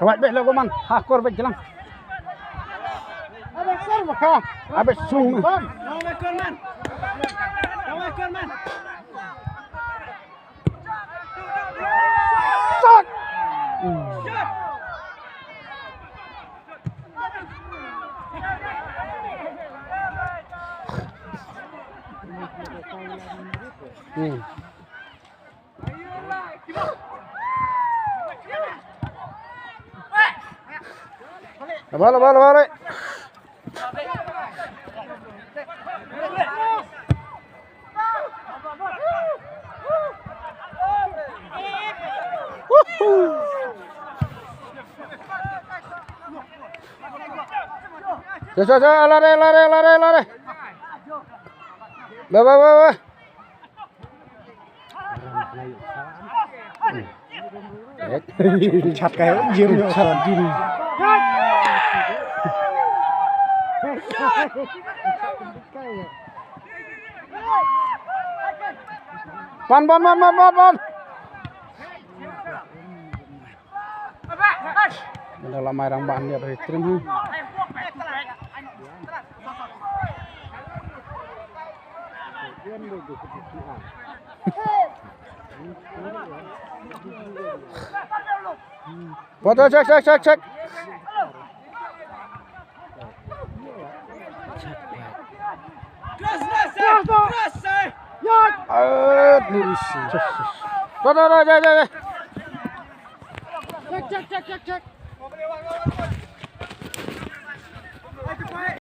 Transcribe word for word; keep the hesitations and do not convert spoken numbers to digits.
Kawat bek lo ko man. Ha kor bek jelang. Abek sung. Shot. Hmm. Labor, labor, labor, eh. Woohoo. Sa, sa, sa, lari, lari, lari, lari. Ba, ba, ba, ba. Chat kai jim chat jim. Pan, pan, pan, pan, pan, pan. Mada la mai rang ban dia ri trim hi. Foto, check, check, check, check. Foto, check, check, check, check.